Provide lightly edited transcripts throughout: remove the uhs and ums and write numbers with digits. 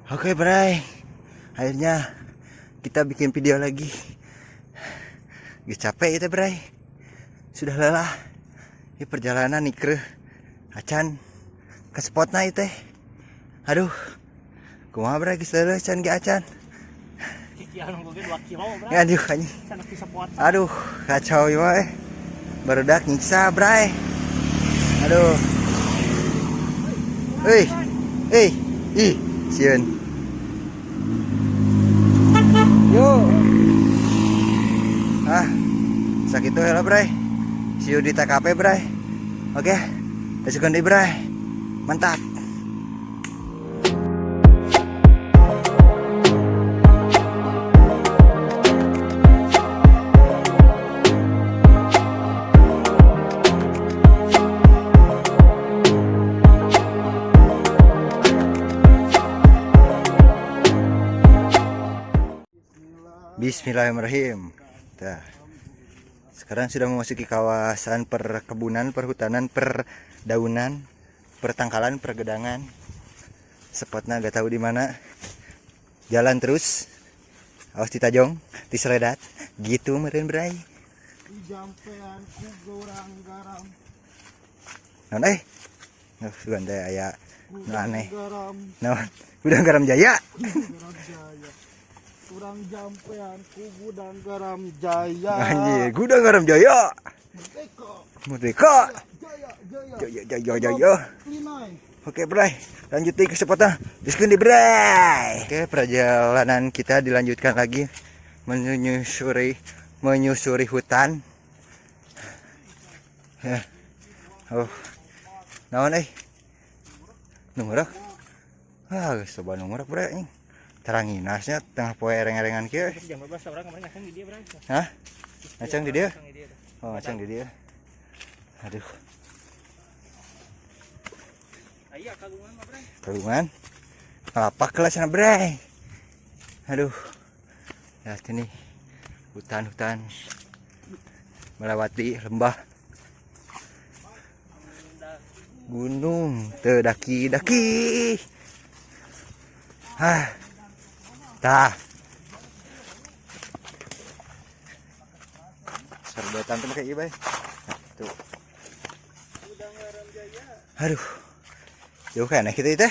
Oke, Bray. Akhirnya kita bikin video lagi. Gak capek itu, Bray. Sudah lelah. Ini perjalanan nikreuh acan ke spotna itu teh. Aduh. Kumaha, Bray, geus leuleih can ge acan. Cikian gue 2 kilo, bro. Aduh, anjing. Sana bisa puat. Aduh, kacau ieu mah eh. Barudak nyiksa, Bray. Aduh. Hei. Hei. Ih, sieun. Yo. Ah, sakitu heula, Bray. See you di TKP, Bray. Oke. Let's go, Bray. Mantap. Bismillahirrahmanirrahim. Tah. Sekarang sudah memasuki kawasan perkebunan, perhutanan, perdaunan, pertangkalan, pergedangan. Spotnya gak tahu di mana. Jalan terus. Awas ditajong, diseledat. Gitu meureun, Bray. Jampean ku gorang garam. Naon eh? Oh, sugan teh aya nu aneh. Garam. Naon? Gudang Garam Jaya. Garam Jaya. Kurang jampean ku Gudang Garam Jaya. Anjir, Gudang Garam Jaya. Merdeka. Merdeka. Jaya, jaya. Jaya jaya jaya. Linai. Oke, Bray, lanjut ke spotnya. Diskusi di Bray. Oke, perjalanan kita dilanjutkan lagi menyusuri menyusuri hutan. Ya. Oh. Naon eh? Nu ngurek. Ah, geus coba nu ngurek, Bray, anjing. Taranginasnya tengah poe ereng-erengan kieu. Jam berapa orang kemarin ngacang di dia, bro? Hah? Ngacang di dia? Ngacang di dia. Oh, ngacang di dia. Aduh, Aya kagungan mah, Bray. Kagungan. Ngalapak lah sana, Bray. Aduh. Ya, ini hutan-hutan melewati lembah gunung terdaki-daki. Hah. Tah. Serdotan tuh pakai ieu, Bay. Nah, tuh. Aduh. Jauh kan kita itu?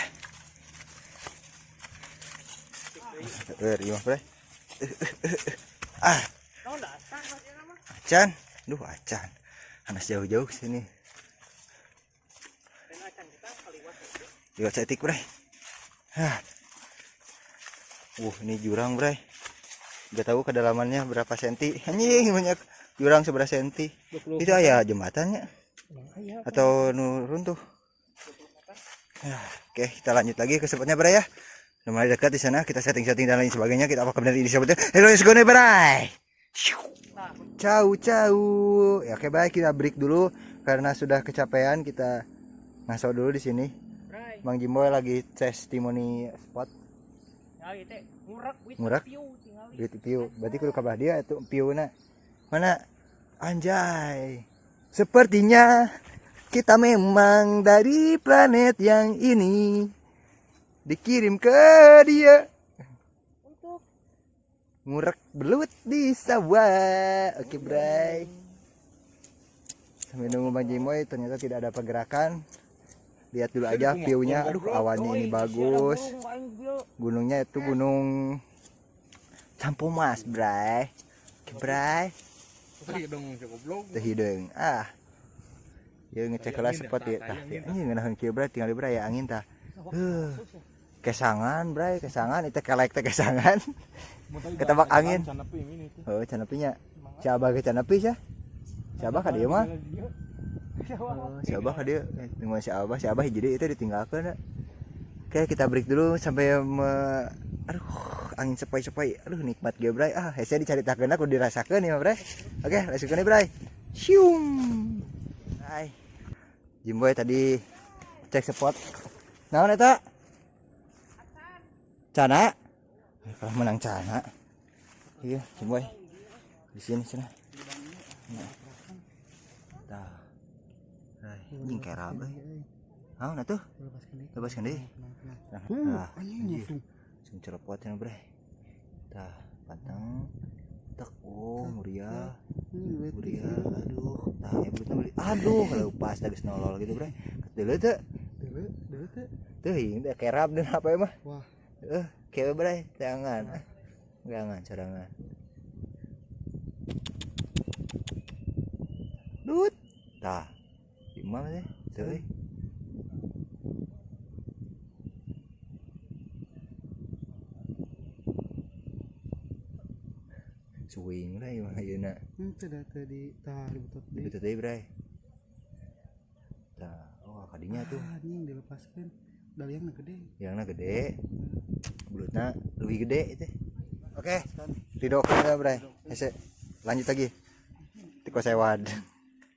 Eh, iya, Bray. Ah, Naon datang mas ieu mah? Acan. Duh, acan. Anas jauh-jauh ke sini. Dan acan kita kaliwat. Liwat setik, Bray. Hah. Ini jurang, Bray. Gak tahu kedalamannya berapa senti. Anjing, banyak jurang seberapa senti. 20. Itu aya jembatannya Aya. Atau nurun tuh. Ya, oke, kita lanjut lagi ke spotnya, Bray, ya. Udah mulai dekat di sana, kita setting-setting dan lain sebagainya. Kita apa benar ini spotnya. Hello, let's go nih, Bray. Ciao, ciao. Ya, oke, baik, kita break dulu karena sudah kecapean, kita ngaso dulu di sini. Bray. Bang Jimboy lagi testimoni spot. Ya ieu teh ngurek wit Ngurek? Piu tingali. Duit piu. Berarti kudu kabar dia itu piuna. Mana? Anjay. Sepertinya kita memang dari planet yang ini dikirim ke dia Untuk ngurek belut di sawah. Oke, Bray. Sambil nunggu Bang Jimoy, ternyata tidak ada pergerakan. Lihat dulu aja view-nya. Aduh, awannya ini bagus. Gunungnya itu Gunung Campomas, Bray. Oke, Bray. Teu hideung. Ah. Ya ngecek heula spot ya. Tah, ini ngeunaheun kieu, Bray, tinggal di Bray ya angin tah. Heuh. Kesangan, Bray, kesangan itu kelek teh kesangan. Ketebak angin. Oh, canapinya. Si Abah ke canapi sih. Si Abah ka dieu mah. Oh, si Abah ka dieu. Tunggu si Abah, si Abah hiji deui itu ditinggalkeun. Oke, kita break dulu sampai aduh, angin sepoi-sepoi. Aduh, nikmat ge, Bray. Ah, hese dicaritakeun aku dirasakeun ya, Bray. Oke, langsung nih, Bray. Sium. Hai. Jimboy tadi cek spot. Naon eta? Cana. Kalau menang cana. Iya, Jimboy. Di sini sana. Nah. Tah. Anjing kerab euy. Naon atuh? Lepaskeun deui. Nah, Anjing musuh. Langsung celepot cenah bray. Tah, pantang. Tak, oh, muriah. Muriah, aduh. Tah, ya belutna beli. Aduh, lepas da geus nolol gitu bray. Deuleu teu? Deuleu, deuleu teu. Teuing da kerap dan apa mah. Wah. Kewe bray, jangan. Jangan sorangan. Dut. Tah. Imam teh. Teuing. Suing lah imah ayeuna. Teu da teu di tah dibetot deui. Dibetot deui bray. Tah, oh kadinya tuh. Ah, anjing dilepaskeun. Da liangna gede. Liangna gede. Belutna lebih gede itu. Oke. Ridokeun ya bray. Hese. Lanjut lagi. Tiko sewad.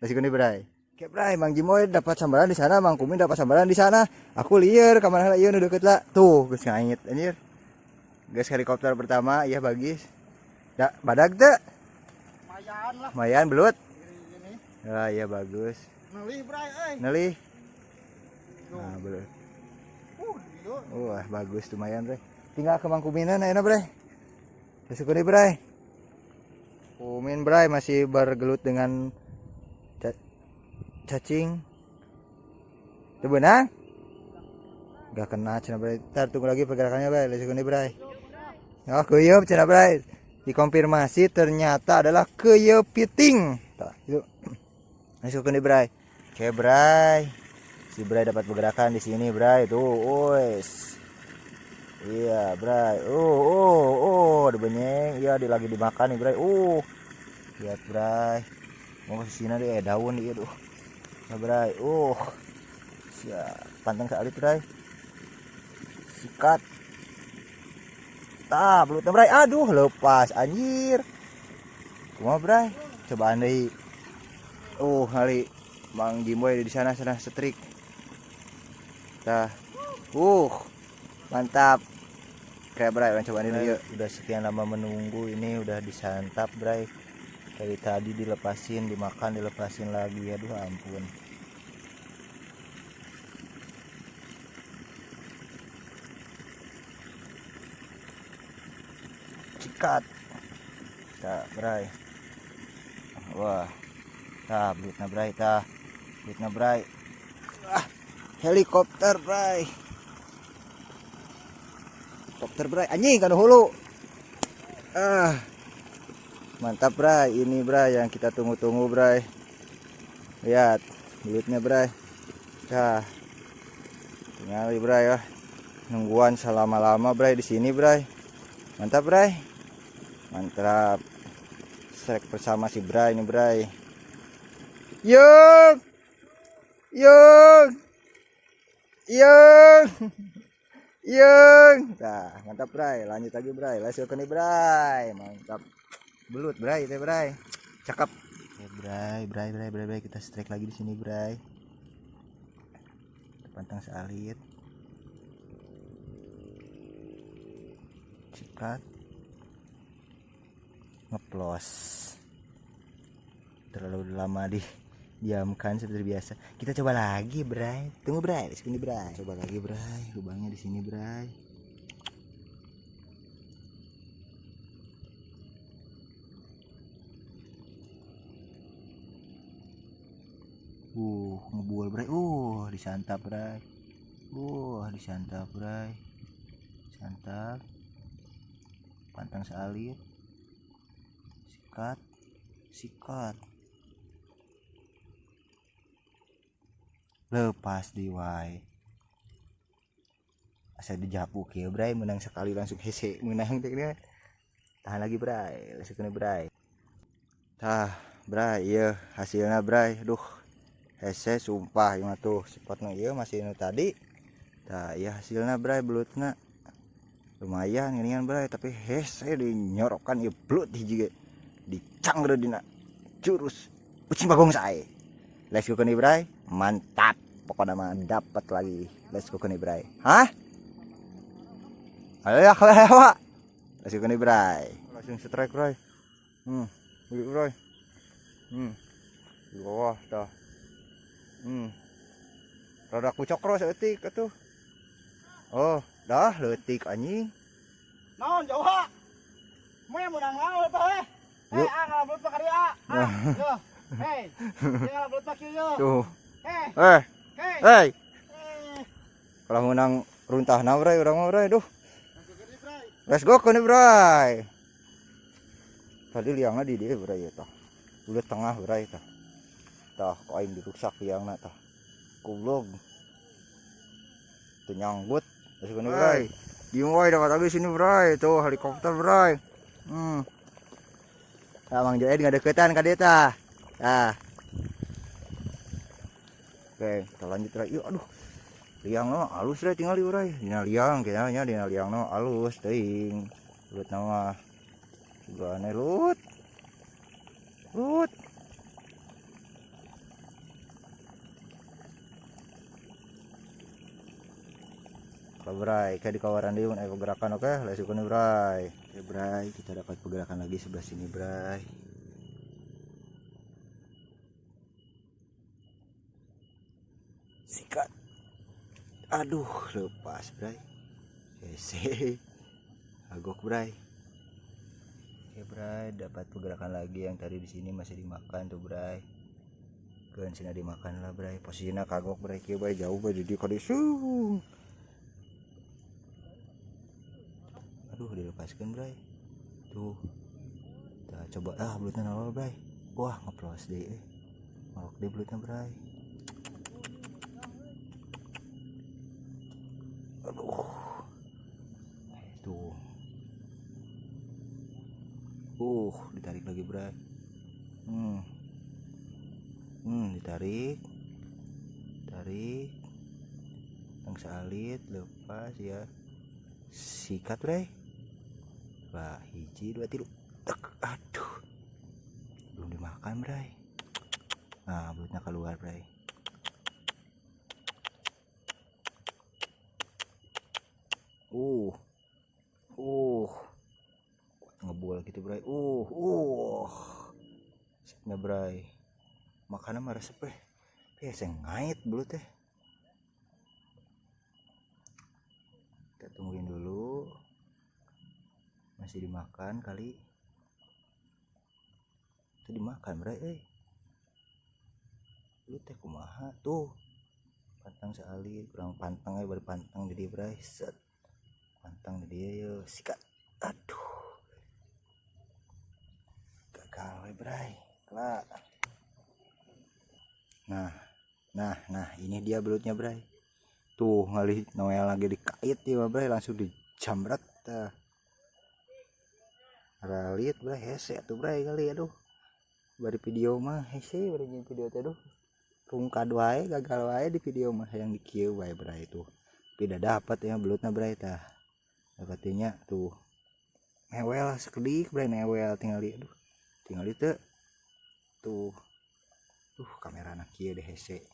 Nasi kuning bray. Oke bray, Mang Jimoy dapat sambaran di sana, Mang Kumin dapat sambaran di sana. Aku lieur ka mana ieu nu deukeut lah. Tuh, geus ngait anjir. Geus helikopter pertama, iya bagis. Da, badag teu? Lumayan lah. Lumayan belut. Ini. Ah, iya bagus. Neli bray euy. Neli. Nah, belut. Iya. Wah, bagus lumayan bray. Tinggal ke Mang Kuminan ayeuna bray. Nasi kuning bray. Kumin bray masih bergelut dengan cacing. Itu benang? Gak kena cenah bray. Ntar tunggu lagi pergerakannya bray. Nasi kuning bray. Oh, keyeup cenah bray. Dikonfirmasi ternyata adalah keyeup piting. Tah, itu. Nasi kuning bray. Oke bray. Si bray dapat pergerakan di sini bray. Tuh, wes. Iya bray. Oh, ada benyeng. Iya, dia lagi dimakan nih bray. Lihat bray. Mau ke sini deh, daun dia tuh. Nah, bray. Siap. Pantang sekali bray. Sikat. Tah, belutnya bray. Aduh, lepas anjir. Kumaha bray? Cobaan deui. Kali Mang Jimoy di sana sana setrik. Tah. Mantap. Kayak bray, orang cobaan ini yuk. Udah sekian lama menunggu, ini udah disantap bray. Dari tadi dilepasin, dimakan, dilepasin lagi. Aduh ampun. Cikat. Tah bray. Wah. Tah belutna bray, tah. Belutna bray. Ah, helikopter bray. Helikopter bray, anjing kan hulu. Ah. Mantap bray, ini bray yang kita tunggu-tunggu bray. Lihat belutnya bray. Tah. Tinggal bray ya. Nungguan selama-lama bray di sini bray. Mantap bray. Mantap. Strike bersama si bray ini bray. Yung. Yung. Yung. Yung. Nah, mantap bray. Lanjut lagi bray. Lanjut ke nih bray. Mantap. Belut bray, itu bray. Cakep. Oke bray, bray, bray, bray, bray. Kita strike lagi di sini bray. Kita pantang sealit. Cikat. Ngeplos. Terlalu lama diamkan seperti biasa. Kita coba lagi bray. Tunggu bray, di sini bray. Coba lagi bray, lubangnya di sini bray. Ngebul bray. Disantap bray. Disantap bray. Santap. Pantang sealit. Sikat. Sikat. Lepas di wae. Asa dijapuk ya bray, menang sekali langsung hese, menang teh nya. Tahan lagi bray, langsung kena bray. Tah, bray, iya hasilnya bray. Duh. Hese sumpah ieu mah tuh spotna ieu masih nu tadi. Tah, iya hasilnya bray belutna. Lumayan geuningan bray, tapi hese dinyorokan ieu belut hiji ge. Dicangreun dina jurus ucing bagong sae. Let's go kene bray. Mantap. Pokoknya mah dapat lagi. Let's go kene bray. Hah? Ayo ya, ayo, Let's go kene bray. Langsung strike bray. Beli bray. Di bawah dah. Rada ku cokro saeutik atuh. Oh, dah leutik anjing. Naon jauh ha? Moe menang naon eta eh? Yuk. Eh, ah ngalah belut ka dieu ah. Ah, yo. Hei. Dia ngalah belut kieu yo. Tuh. Eh, Eh, hei. hey. Eh. Kalau menang runtah na bray, urang mah bray, duh. Langsung gede, Bray. Let's go ke bray. Tadi liangnya di dia bray ya tah. Udah tengah bray tah. Tah, kok aing diruksak liangna tah. Goblok. Tuh nyanggut. Let's go nih bray. Diem woy, dapat lagi sini bray. Tuh helikopter bray. Nah, Mang Joed nggak deketan ka dia tah. Tah. Oke, kita lanjut bray. Yuk, aduh. Liang no halus deh tinggal bray. Dina liang kayaknya dina liang no halus teuing. Lut nama. Juga aneh lut. Lut. Oke, bray, kayak di kawaran dia mun aya pergerakan oke, let's go nih bray. Oke bray, kita dapat pergerakan lagi sebelah sini bray. Sikat. Aduh, lepas bray. Hese. Agok bray. Oke bray, dapat pergerakan lagi yang tadi di sini masih dimakan tuh bray. Keun sini dimakan lah bray. Posisinya kagok bray, kieu bray jauh bray jadi kade sung. Aduh, dilepaskan bray. Tuh. Kita coba ah belutnya nol bray. Wah, ngeplos deh. Ngorok deh belutnya bray. Aduh. Tuh. Ditarik lagi bray. Ditarik. Tarik. Tang salit lepas ya. Sikat bray. Lah, hiji, dua, tilu. Tek, aduh. Belum dimakan bray. Nah, belutnya keluar bray. Ngebul gitu bray. Resepnya bray. Makanan mah resep eh. Saya ngait belut teh. Kita tungguin dulu. Masih dimakan kali. Itu dimakan bray. Belut teh kumaha tuh. Pantang sekali, kurang pantang baru pantang jadi bray. Set. Pantang dia yo, sikat. Aduh. Gagal we bray. Kelak. Nah, nah, ini dia belutnya bray. Tuh ngalih Noel lagi dikait ya bray, langsung dijamret tah. Ralit bray, hese tuh bray kali aduh. Bari video mah hese, bari jeung video teh aduh. Rungkad wae, gagal wae di video mah yang di kieu wae bray tuh. Tidak dapat ya belutna bray tah. Dapatinya tuh. Newel sekedik bray, newel tinggal di aduh. Tinggal itu tuh. Tuh kamera anak kieu deh hese.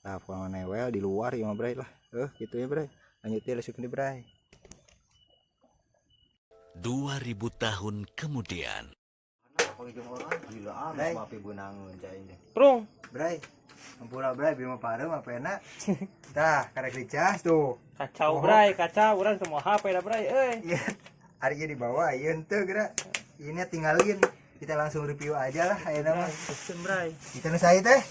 Lah pokoknya newel di luar ya mah bray lah. Gitu ya bray. Lanjut ya langsung di bray. 2000 tahun kemudian. Gila bray. Prung. Bray. Ampura bray, bima pareum apa enak. Tah, karek dicas tuh. Kacau bray, kacau urang semua HP dah bray euy. Iya. Hari ini dibawa, ieu henteu geura. Ini tinggalin. Kita langsung review aja lah ayeuna mah. Pesen bray. Kita nu saha teh?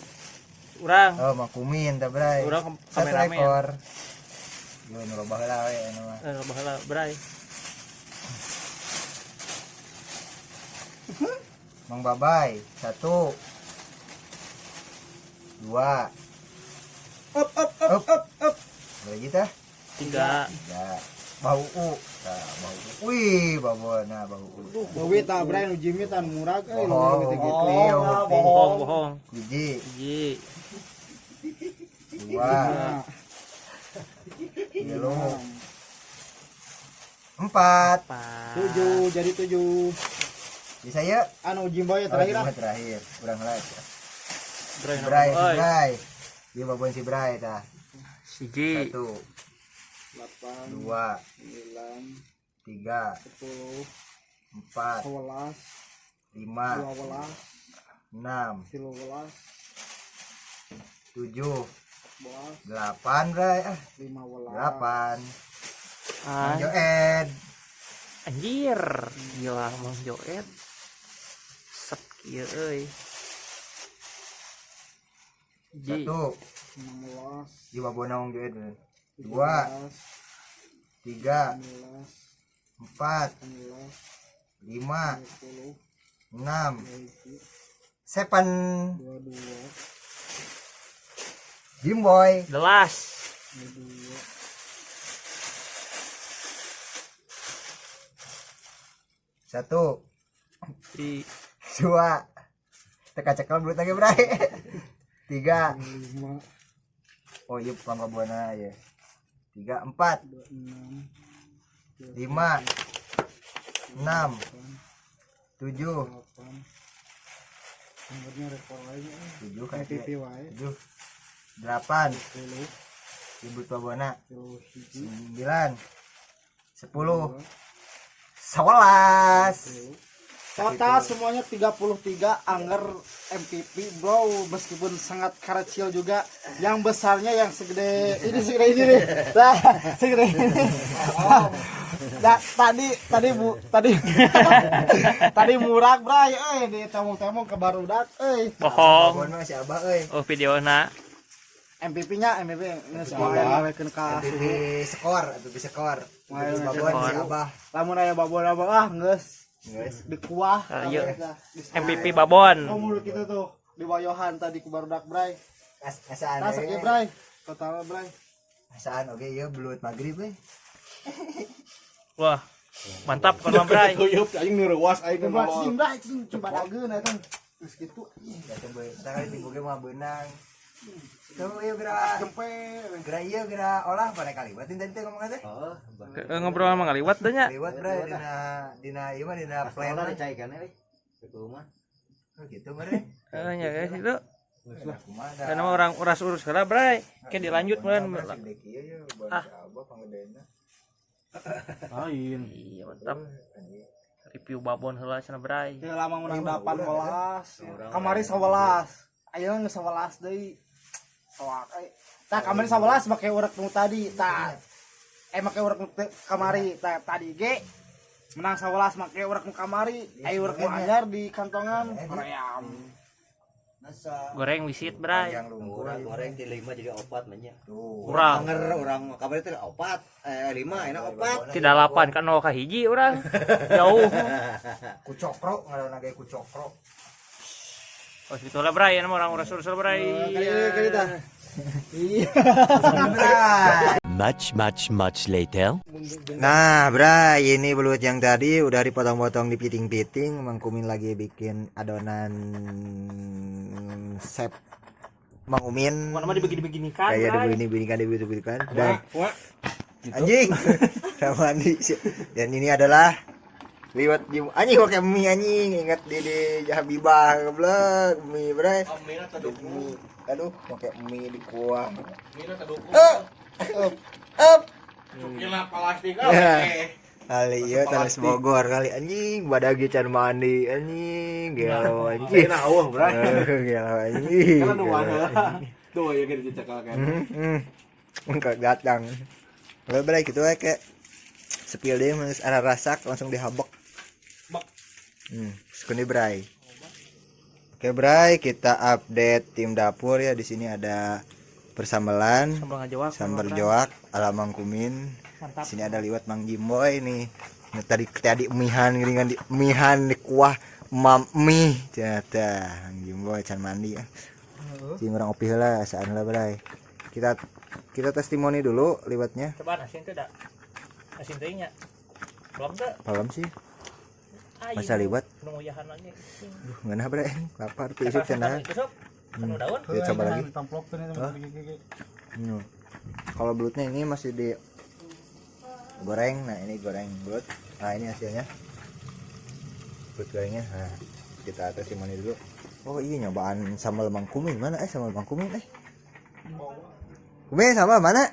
Urang. Oh, makumin tah bray. Urang Satu kameramen. ekor. Yo nu loba heula we anu mah. Eh, loba heula bray. Mang Babay, 1 2 Up up up Up. up up. Berapa kita? 3. 3. Bau U. Nah, bau U. Wih, babona bau U. Bawi tah bray nu Jimmy tah nu murag euy nu Bohong. gitu-gitu. Iya, bukti. Bohong, bohong. Hiji, Hiji. 2, 3, 4. 4. 7 jadi 7. Bisa ya? Anu Jimboy terakhir ah. Oh, terakhir. Kurang lagi. Bray, Bray, si euy. Bray. Dia babon si Bray tah. Hiji. 1, 8 2, 9 3, 10 4, 11 5, 12 6, 13 7, 11 8 Bray. Ah, 15 8. Ah, Joed. Anjir, gila Mang Joet. Sep kieu euy. Ji. 1. 16. Di babona Mang Joet. 2 3 4 5 6 7. 22. Jimboy. Jelas. 1 Di 2. Teka cekel belut lagi bray. 3. 5. Oh iya panggabuana ya. 3 4 26. 5 6 7 8. Nomornya rekor lainnya. 7 kayak MVP wae. 7 8 10. Ibu Babona 10 9 10 11. Total semuanya 33 angger MVP bro, meskipun sangat kecil juga. Yang besarnya yang segede ini, segede ini nih. Nah, segede ini. Nah, tadi tadi Bu tadi tadi murah bray euy di temong-temong ke barudak euy. Bohong. Babona si Abah euy. Oh videona. MVP-nya MVP geus ngawekeun ka MVP skor, MVP skor. MVP Babon si Abah. Lamun aya babon abah ah geus Guys, di kuah. Ah, iya. Dah. MVP Babon. Oh mulut itu tuh di wayohan tadi ku barudak bray. Asaan. Nah, sakieu bray. Total bray. Asaan oke ieu belut magrib euy. Wah. Mantap kon mah bray. Kuyup aing nu reuas aing Coba nu cing bray cing coba dageun eta. Geus kitu. Ya coba kita kali timbu ge mah beunang. Tuh ieu geura Jempe. geura ieu geura olah pada kali. Batin tadi teh ngomong teh. Ngobrol sama ngaliwat dah nya. Liwat bray dina dina ieu mah dina plan. Sekolah dicaikan euy. Kumaha? Oh gitu mah deh. Eh nya guys itu. Nah, kumaha da. Karena orang uras-urus heula bray. Ke dilanjut meureun. Ah. Abah panggedena. Lain. Iya mantap. Review babon heula cenah bray. Ya lama menang 18. Kamari 11. Ayeuna geus 11 deui. Soak euy. Tah kamari 11 make urek nu tadi. Tah make urek nu kamari. Tah tadi ge menang 11 make urek nu kamari. Aya urek nu anyar di kantongan. Hoream. Goreng wisit bray. Yang lungkur. Urang goreng di 5 jadi 4 mah nya. Tuh. Kurang. Anger urang kamari teh 4 5 enak 4. Tidak 8 kan 0 ka hiji urang. Jauh. Kucokro ngaranna ge kucokro. Oh gitu lah bray, ini orang urus-urus lah bray. Kali kali dah. Iya. Bray. Much, much, much later. Nah, Bray, ini belut yang tadi udah dipotong-potong di piting-piting. Mang Kumin lagi bikin adonan sep Mang Umin. Mana mah dibegini-beginikan Kayak bray. dibegini-beginikan, dibegini-beginikan. Dan anjing. Sama mandi. Dan ini adalah liwat di anjing pakai mie anjing, ingat di Habibah goblok, mie Bray. Mie. Aduh, pakai mie di kuah. Up. Up. Gila plastik Ya. Kali iya talas Bogor kali anjing badagi can mandi anjing gelo anjing. Nah, eueuh bray. Gelo anjing. Kan tuh ya gede dicekal kan. Engkau datang. Lalu bray gitu ya kayak sepil deh geus arah rasak langsung dihabek. Bek. Sekundi bray. Oke bray, kita update tim dapur ya. Di sini ada persambelan, Sambal ngajawak. sambal joak ala Mang Kumin. Mantap. Di sini ada liwat Mang Jimboy nih. Nah, tadi tadi mihan geringan di mihan di kuah mam mie ternyata Mang Jimboy can mandi ya. Cing urang opi heula asaan heula bray. Kita testimoni dulu liwatnya. Coba asin teh da. Asin teh nya. Belum teh. Palem sih. Aing. Masa liwat? Nu nguyahan aja. Duh, ngeunah bray. Lapar tuh isuk cenah. Itu sob. Anu daun. Kita coba lagi. Ditamplok tuh nih teman-teman. Hmm. Kalau belutnya ini masih di goreng. Nah, ini goreng belut. Nah, ini hasilnya. Belut gorengnya. Nah, kita testimoni dulu. Oh iya nyobaan sambal Mang Kumin mana sambal Mang Kumin Kumin sambal mana?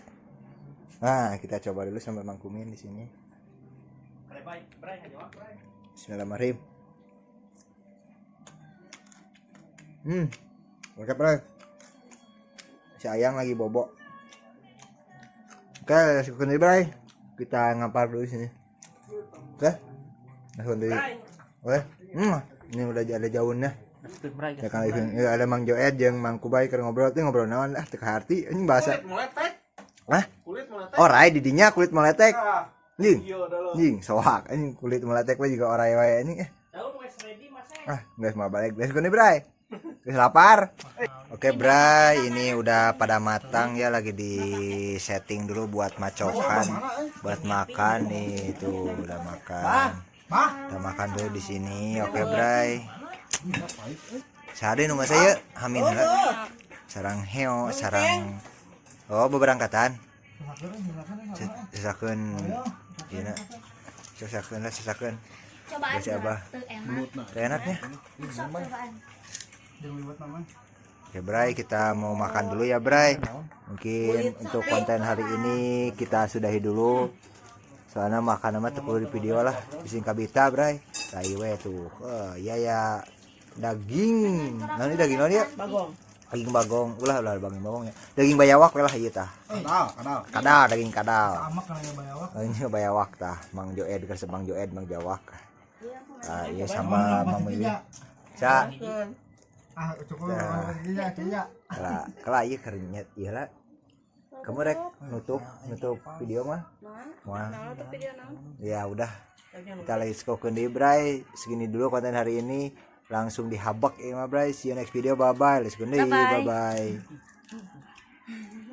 Nah, kita coba dulu sambal Mang Kumin di sini. Bismillahirrahmanirrahim. Oke, bro. Si Ayang lagi bobok. Oke, sekian bray. Kita ngampar dulu di sini. Oke. Langsung deui. Weh, ini udah ada jaunnya. Gaskeun, Bray. Ya kan ya, ada Mang Joed jeung Mang Kubay keur ngobrol teh, ngobrol naon ah, teu kaharti anjing bahasa. Kulit meletek. Hah? Kulit meletek. Orai di dinya kulit meletek. Ah, Anjing. iya udah lo. Anjing, soak anjing kulit meletek mah juga orai wae anjing eh. Ah, geus mau balik. Geus gini, Bray. Geus lapar. Oke, Bray, ini udah pada matang ya, lagi di setting dulu buat macokan, buat makan nih, tuh udah makan. Kita makan dulu di sini. Oke, Bray. Sade nu saya hamin heula. Sarang heo, sarang. Oh, beberangkatan. Sesakeun ieu na. Sesakeun lah, sesakeun. Cobaan. Kasih Abah. Teu enak. Teu enaknya. Sok cobaan. Oke, Bray, kita mau makan dulu ya, Bray. Mungkin untuk konten hari ini kita sudahi dulu. Soalnya makan mah teu perlu di video lah. Bising kabita, Bray. Tai we tuh. Oh, iya ya. Daging. Nah, ini daging naon ya? Bagong. Daging bagong. Ulah ulah daging bagong ya. Daging bayawak we lah ieu tah. Kadal, kadal. Kadal, daging kadal. Sama kana bayawak. Oh, ini bayawak tah. Mang Joed keur Mang Joed, Mang Jawak. Ah, iya sama Mang Wiwi. Sa, Ah, cukup. Dah. Iya, iya. Kela, kela ieu keur nyet ieu lah. Kamu rek nutup nutup video mah? Moal. Ya udah. Kita let's go ke deui, Bray. Segini dulu konten hari ini. Langsung dihabak ya mah, Bray. See you next video. Bye bye. Let's go deui. Bye-bye. Bye bye.